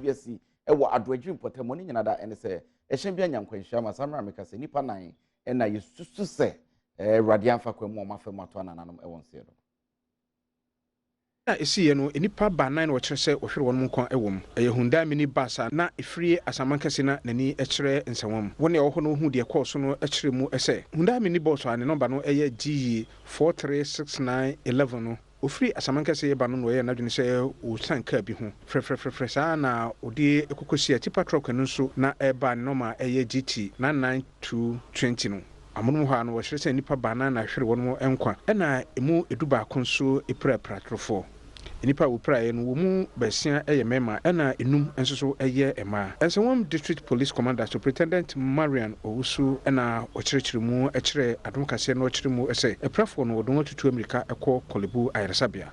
Asɛm bi asi ɛwɔ Adoagyiri mpɔtam ne nyina da ɛne sɛ ɛhyɛn bi anya nkwanhyia ma saa mmerɛ a meka sɛ nnipa nan ɛna yɛsusu sɛ Awurade amfa kwan mu a wɔafa mu ato anananom ɛwɔ nseɛ do. A ɛsiiɛ no, nnipa baanan na wɔkyerɛ sɛ wɔhwere wɔn nkwa wɔ mu. Ɛyɛ Hyundai mini bus a na ɛfiri Asamankɛse na n'ani kyerɛ Nsawam. Wɔn a wɔwɔ hɔ no huu deɛ ɛkɔɔ so no kyerɛ mu sɛ, Hyundai mini bus a ne nɔmba no yɛ GE 436911 no, ɔfiri Asamankɛse reba no na ɔyɛɛ n'adwene sɛ ɔresiane kaa bi ho. Frɛfrɛfrɛfrɛ saa ara na ɔde kɔkɔsii Atipa trɔk no nso na ɛreba a ne nɔma yɛ GT 99220 no. Amonom hɔ ara no, wɔkyerɛ sɛ nnipa baanan na hwere wɔn nkwa, ɛnna emu dubaako nso pirapira atorofoɔ. Nnipa a wɔpiraeɛ no, wɔn mu baasia yɛ mmarima ɛnna nnum nso so yɛ mmaa. Nsawam District Police Commander, Superintendent Marian Owusu na ɔkyerɛkyerɛ mu kyerɛɛ Adom Kaseɛ no ɔkyerɛ mu sɛ, apirafoɔ no wɔde wɔn atutu ammirika kɔ Korle Bu Ayaresabea.